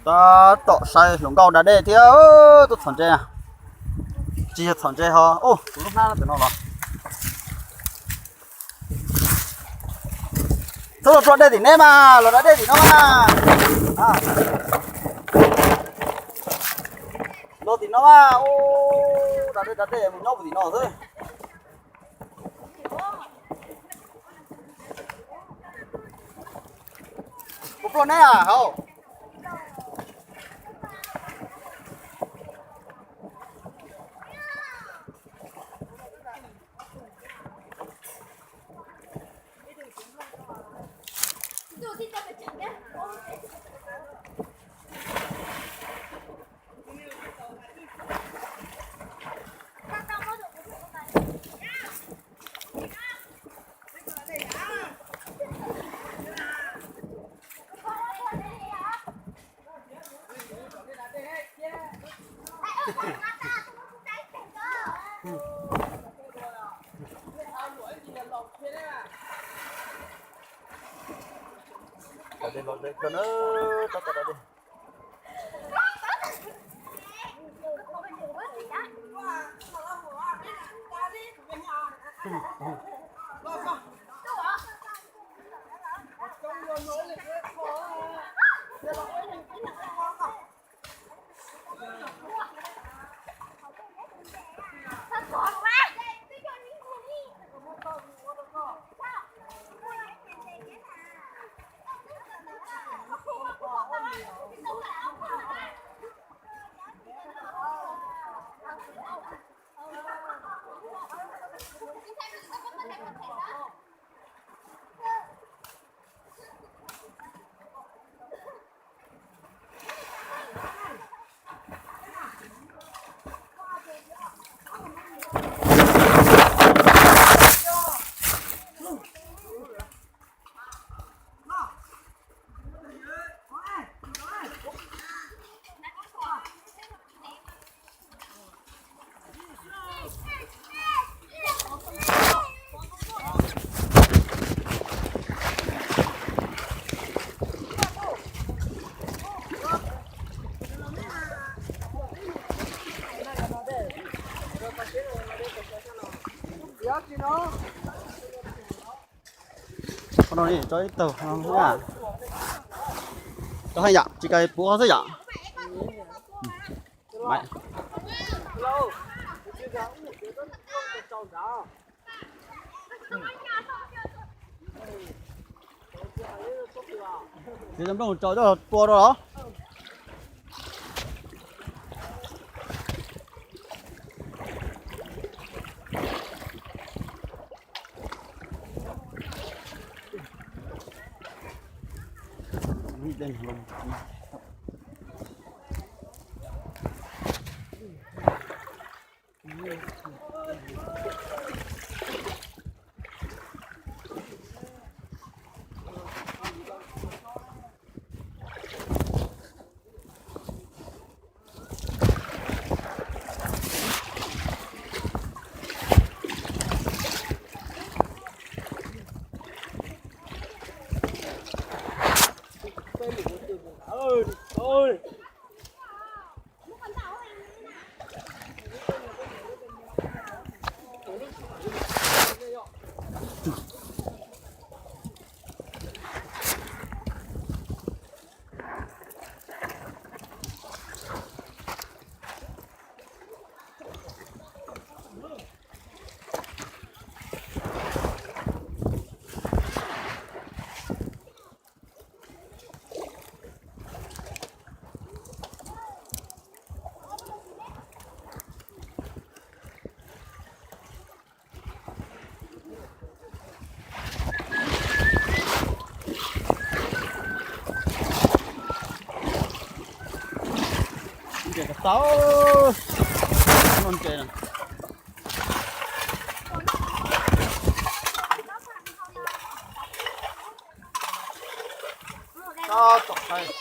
Tab tom sai hluas nkauj da dej thiab, tuaj txhom ntses. Tsis yog txhom ntses ho, kuv lub hnab tam no los. Txhob los ploj dej tim neb mas, los da dej tim no mas. Los tim no mas, da dej da dej mus nyob tim no xwb. Kuv ploj neb hauv. Qhov no tso ib tug no, tso haj yam tsis kawg puv qhov xwb yom. Txiav cov nplooj tso coj los tua rau los. Ntses ko tau, no ntses na. Tau tom qhais.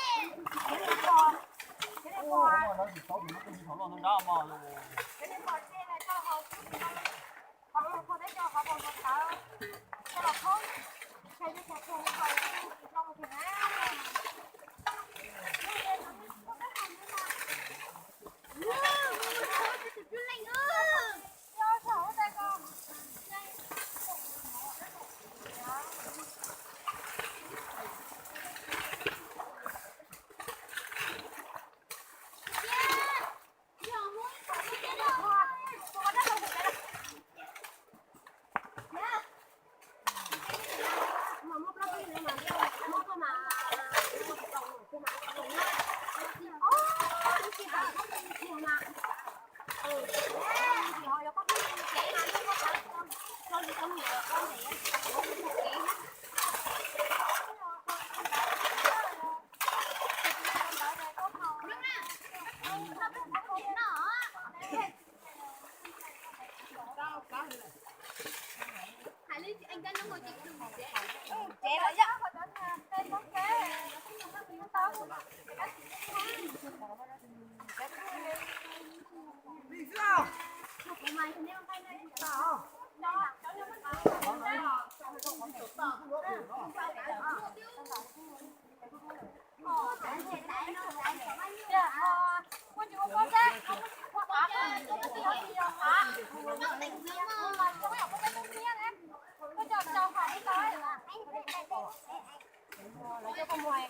Lawv coj koj mus,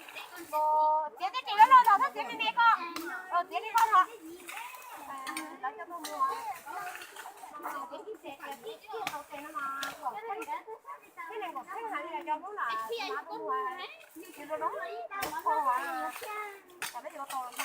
txiav tib ris loj loj los txhob txiav me me ko. Txiav li ko los. Lawv coj koj mus, txiav tib ris, txiav tib ris tau tes no mas kom kheej, tib neeg kom kheej heev li cov hnub no, mas kuv mus, txiav rau rau, kom lawv yuav tau los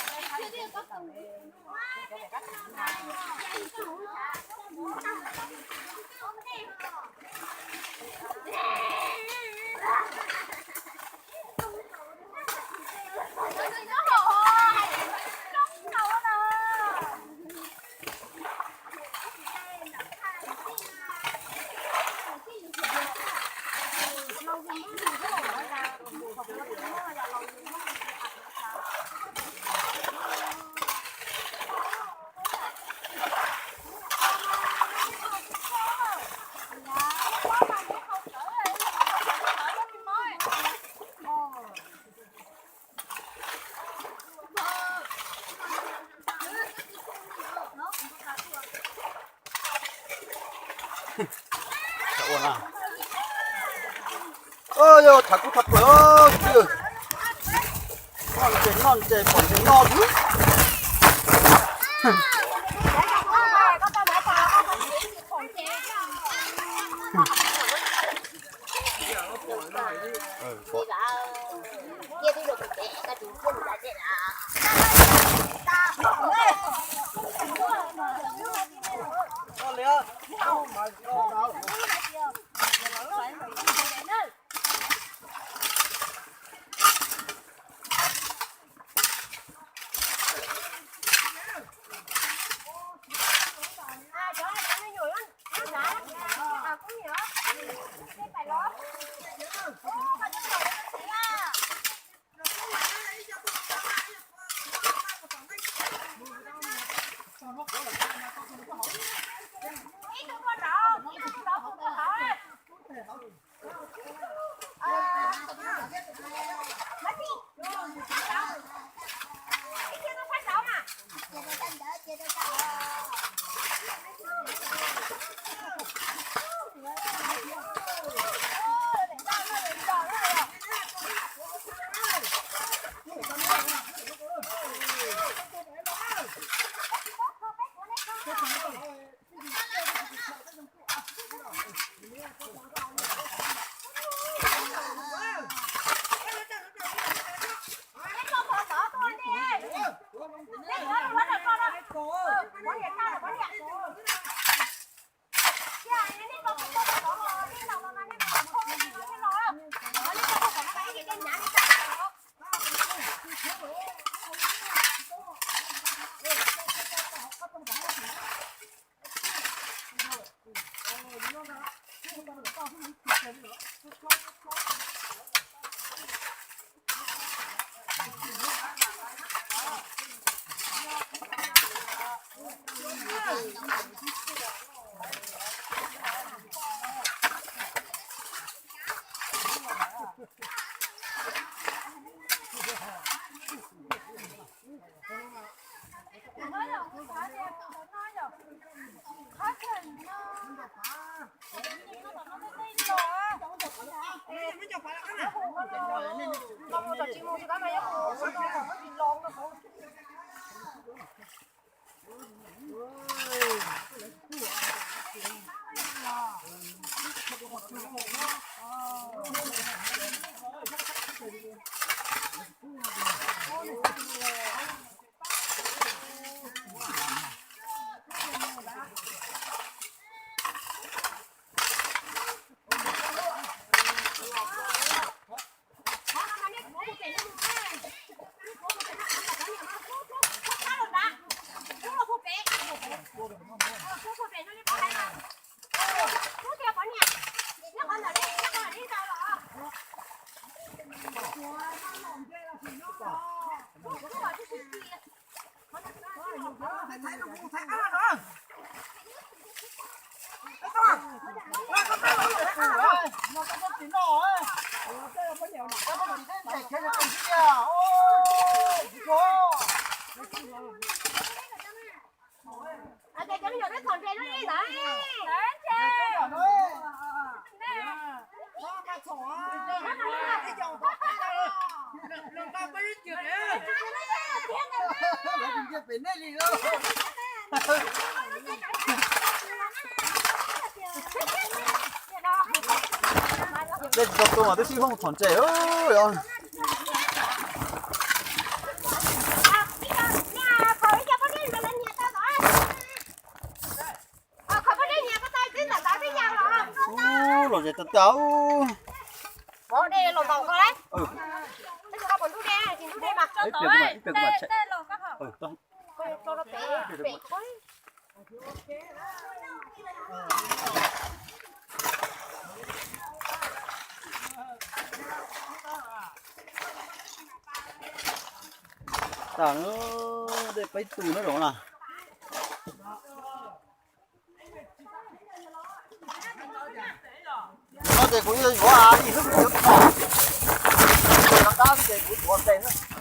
yog, Yog tham kuv tham pawg, noj ntses noj ntses pom ntses noj xwb. Dej tsis tau tu mas twb sib hoob txhom ntses. Ub, los zes tag tag. Ib pliag kuv mam, ib pliag kuv mam tsham. Tas, dej peb tu na zoo na. No ces kuv yuav yuav ib lub, yuav no, ces no tab ces kuv tuav tes na.